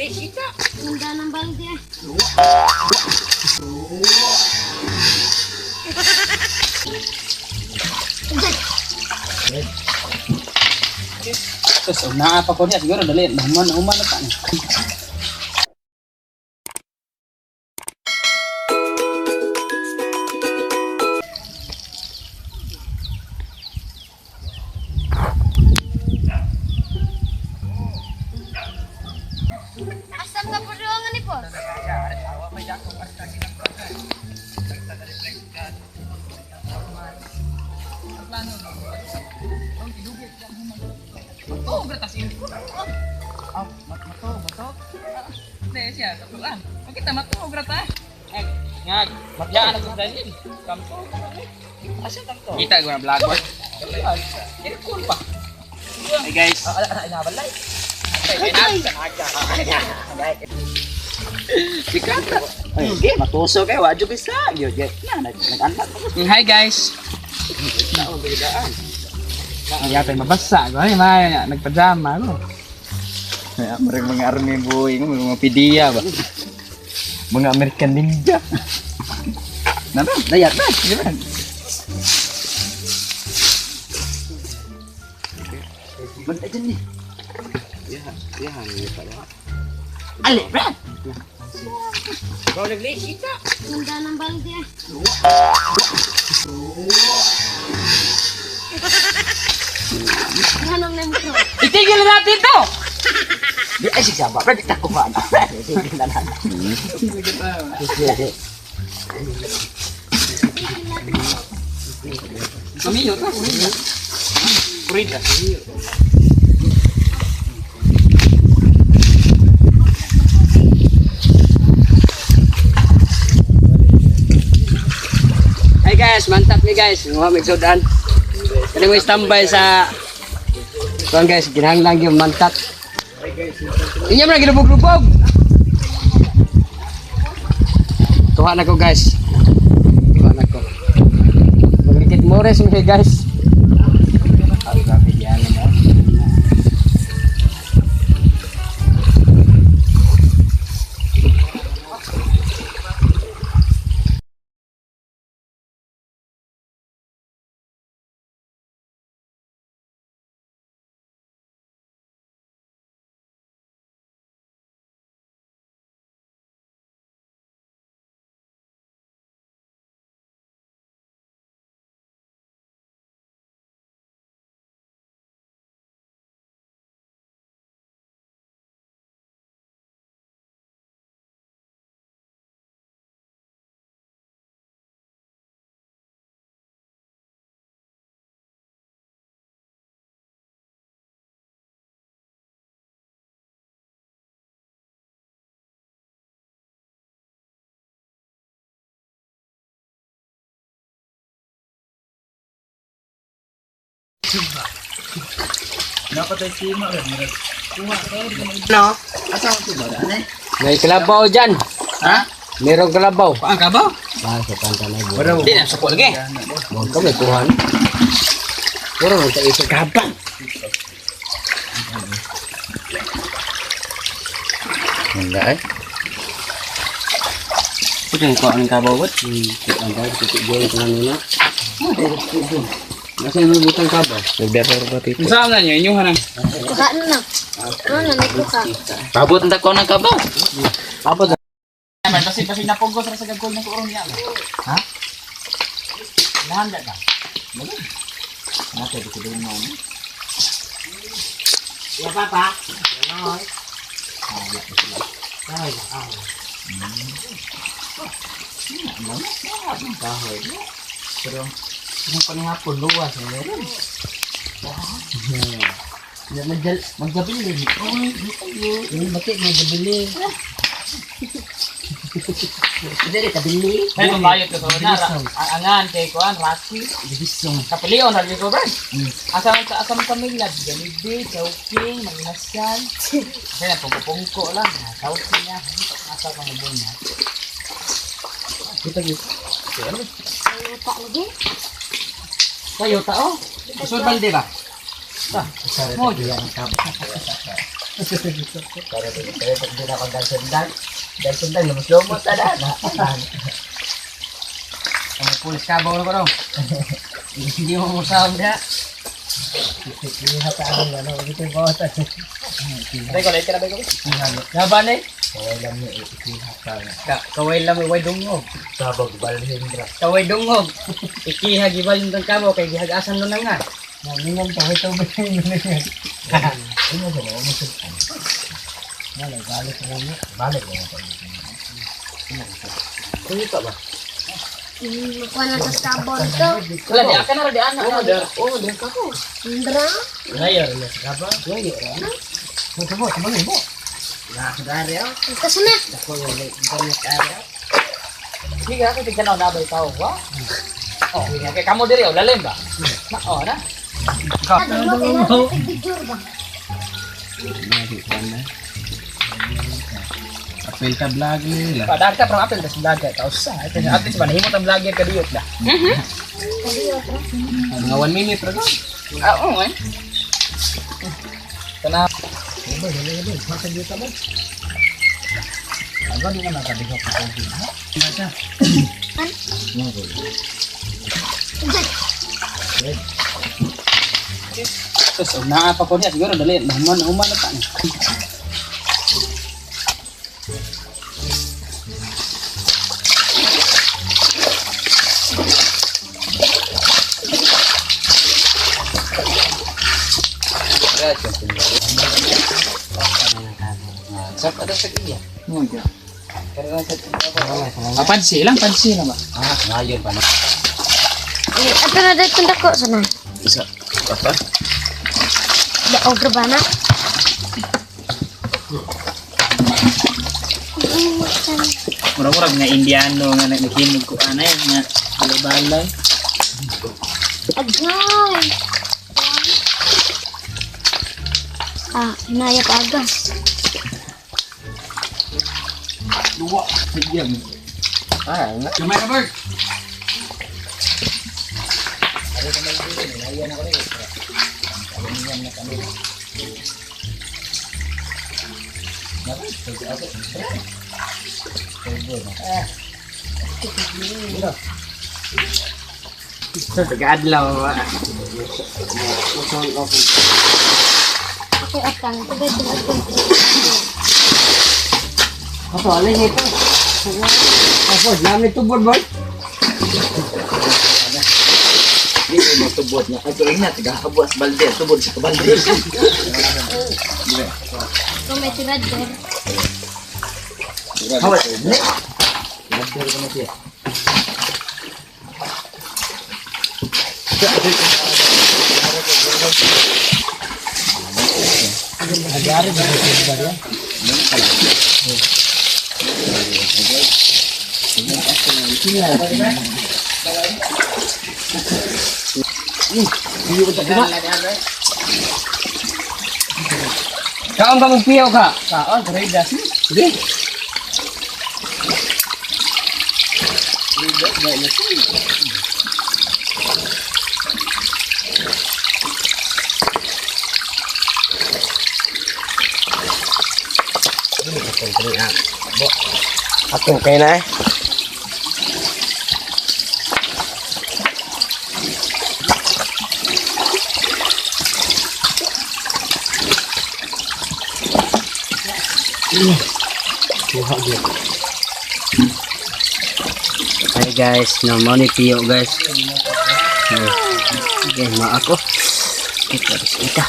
Naglisita. Ganda ng balde ah. Terus naa pa ko niya siguro dali human human na pa ni. Asam ka perjuangan ni, Bos? Oh, gratas ini. Oh, mato, mato. Ne siya, katuan. Makita mato grata. Ngag, ngag. Matyaan ako dali. Kamto. Asa kamto? Kita ko na vlog boy. Cool pa. Hey guys. Sikat. Ay, okay, matuso kayo. Wadyo bisa. Yun, yun. Na, nag-anak ko. Hi guys. Ang yata mabasa ko ay may nagpajama ko. Murag mga army boy, mga pidiya ba? Mga American Ninja. Nara, dayat na. Di ba? Banta dyan ni. Ali, Brad! Bro naglisita. Ganda ng balde ah. Anong name ko? Itigil na natin to. Di ay sigsaba, Brad, di ko ba? Sige na lang. Sumiyo ta, sumiyo. Kurida. Hi guys, mantap ni guys. Mga magsudan. Kani mo standby sa Kuan guys, ginahanglan gyud mantap. Inya man gilubog-lubog. Tuha na ko guys. Tuha na ko. Maglikit mores mi guys. Ay, grabe yan naman. No? Asa ko ba? Ano? May kalabaw dyan. Ha? Merong kalabaw. Paan ka ba? Ah, sa pantanay. Hindi na, suko lagi. Huwag ka, may kuhan. Puro nang tayo sa kabang. Wala eh. Ito yung kuha ng kabaw, what? Ang kabaw, tutik buwan ko na nuna. Nasa yung butang kabaw? Nagdaror ba tito? Saan na niyo? Inyo hanang. Kuha na na. Ano na, may kuha. Abot ang dako ng kabaw. Tapos, basi basi napugos ra sa gagol ng kuron niya. Ha? Nahanda ka. Nasa dito din mo. Ya papa. Kahoy. Pero yung panihapon luwas eh meron. Ya magjal magjabili. Oy, yung bakit magjabili? Hindi kabili. Ay, mabayot ko na. Angan kay kuan Rocky. Bisong. Kapilion ra ko ba? Asa man sa asa man pamilya, Jollibee, Chowking, Manginasal. Kasi na pungko-pungko lang. Chowking niya. Asa ka mo niya. Kita gitu. Ay, uta lagi. Tayo tao. Usod balde ba? Mo diyan ang kabaw. Pero pero di na akong dalsundang. Dalsundang, lumos-lumos na na. Ang pulis kabaw na ko daw. Hindi mo musahom na. Aray ko, lahat ka na ba ko? Laban eh. Kaway lang ni ikiha pa. Kaway lang may way dungog. Sabag balhin ra. Kaway dungog. Ikiha gibalin kang kabaw kay gihagasan nun na nga. Namingan pa ito ba yung Ano ba mo mo sultan? Wala balik na mo. Balik na mo. Kuya pa ba? Makuha na sa sabon to. Wala, di akin na di anak. Oo, di. Oo, di ka ko. Indra. Ngayon, nasa kabaw. Ngayon, ra. Mo mo mo mo. Nakadari ah. Kaso na. Ako yung internet area. Sige, ako tignan na nabay tao, wa? Oh, kay kamo diri oh, lalim ba? Na, oh na. Ano mo picture ba? Apel ka vlog nila. Padar ka from apel tas vlog ka tao sa. Ito at least manahimo tang vlogger ka diyot da. Mga 1 minute ra. Ah, oo eh. Kana Ako di na makabihok ko tubig. Sus, og naa pa ko niya siguro dali human human na ta ni. Sa ada sa iya. Mo ja. Ah, pansi lang, pansi na ba? Ah, ngayon pa na. Eh, ato na dito dako sana. Isa. Apa? Da ogre ba na? Murag-murag nga Indiano nga naghimog ko anay nga balay. Agay. Ah, naya pa agas. Duwa. Sige. Ah, nga. Gamay na bird. Taga-adlaw ba? Okay, atang. Tagay atang. Ako, alay nito. Ako, namin tubod boy. Di mo tubod na. Ato ingat gahabwas balde, tubod sa balde. Kung may tirador. Hawas. Balde ko na siya. Kaon ka magpiyaw ka. Kaon, grade Sige. Ato kay na eh. Hi guys, no money piyo guys. Okay, ma ako. Kita kita.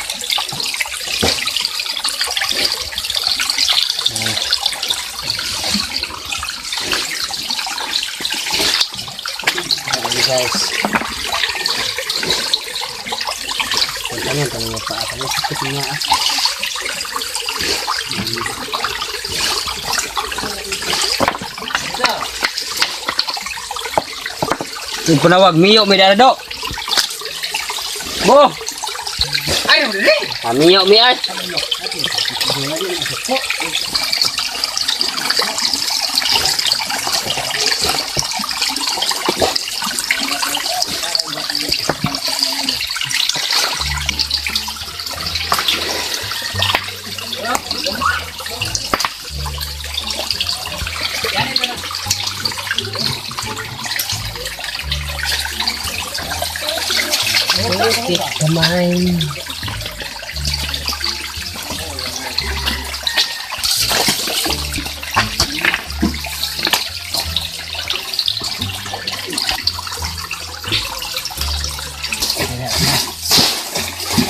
Hi guys. Tangan tangan pa ako sakit niya ah. Panawag miyo may darado. Bo. Ay, dali. Ah, miyo mi ay. Sakit kamay.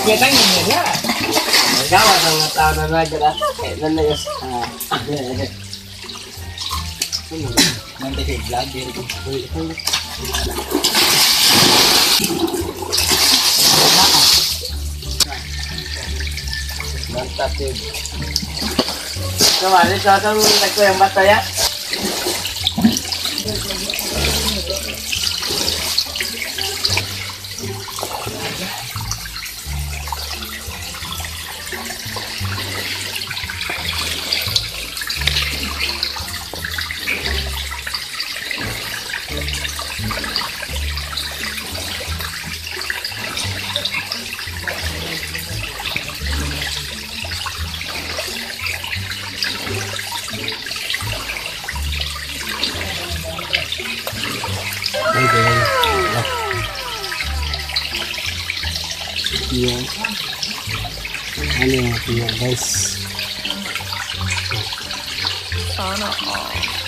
Kaya tayo niya. Gawa sa mga tao na nagara. Eh, nanayos. Nantay kay vlogger. Mantatid. Kamali sa atong nagkuyang bataya. Yan. Ano yung guys? Sana all.